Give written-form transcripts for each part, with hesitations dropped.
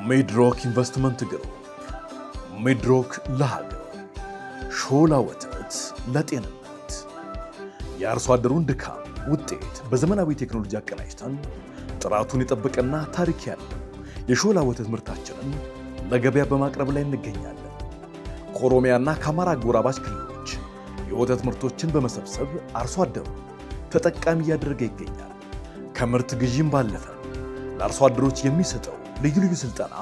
ሚድሮክ ኢንቨስትመንት ግሩፕ፣ ሚድሮክ ለሀገር፣ ሾላ ወተት ለጤንነት። የአርሶ አደሩን ድካም ውጤት በዘመናዊ ቴክኖሎጂ አቀናጅተን ጥራቱን የጠበቀና ታሪክ ያለው የሾላ ወተት ምርታችንን ለገበያ በማቅረብ ላይ እንገኛለን። ከኦሮሚያና ከአማራ አጎራባች ክልሎች የወተት ምርቶችን በመሰብሰብ አርሶ አደሩ ተጠቃሚ እያደረገ ይገኛል። ከምርት ግዢም ባለፈ ለአርሶ አደሮች የሚሰጠው ልዩ ልዩ ስልጠና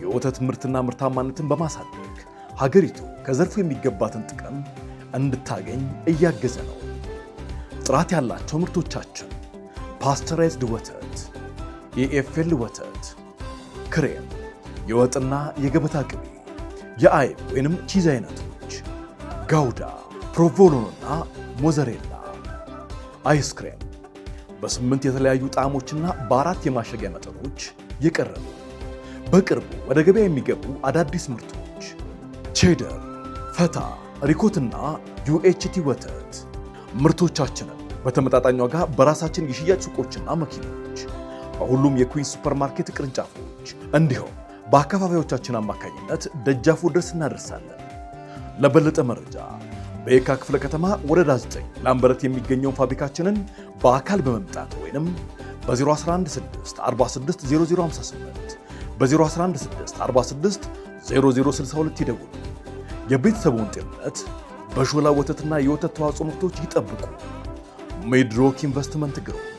የወተት ምርትና ምርታማነትን በማሳደግ ሀገሪቱ ከዘርፉ የሚገባትን ጥቅም እንድታገኝ እያገዘ ነው። ጥራት ያላቸው ምርቶቻችን pasteurized ወተት፣ የኤፍኤል ወተት፣ ክሬም፣ የወጥና የገበታ ቅቤ፣ የአይብ ወይንም cheese አይነቶች፣ ጋውዳ፣ ፕሮቮሎንና ሞዘሬላ፣ አይስክሬም በስምንት የተለያዩ ጣዕሞችና በአራት የማሸጊያ መጠኖች የቀረቡ፣ በቅርቡ ወደ ገበያ የሚገቡ አዳዲስ ምርቶች ቼደር፣ ፈታ፣ ሪኮትና UHT ወተት። ምርቶቻችንን በተመጣጣኝ ዋጋ በራሳችን የሽያጭ ሱቆችና መኪኖች፣ በሁሉም የኩዊንስ ሱፐርማርኬት ቅርንጫፎች እንዲሁም በአከፋፋዮቻችን አማካኝነት ደጃፉ ድረስ እናደርሳለን። ለበለጠ መረጃ በየካ ክፍለ ከተማ ወረዳ 9 ላምበረት የሚገኘውን ፋብሪካችንን በአካል በመምጣት ወይንም በ0116 46 0058፣ በ0116 46 0062 ይደውሉ። የቤተሰቡን ጤንነት በሾላ ወተትና የወተት ተዋጽኦ ምርቶች ይጠብቁ። ሚድሮክ ኢንቨስትመንት ግሩፕ።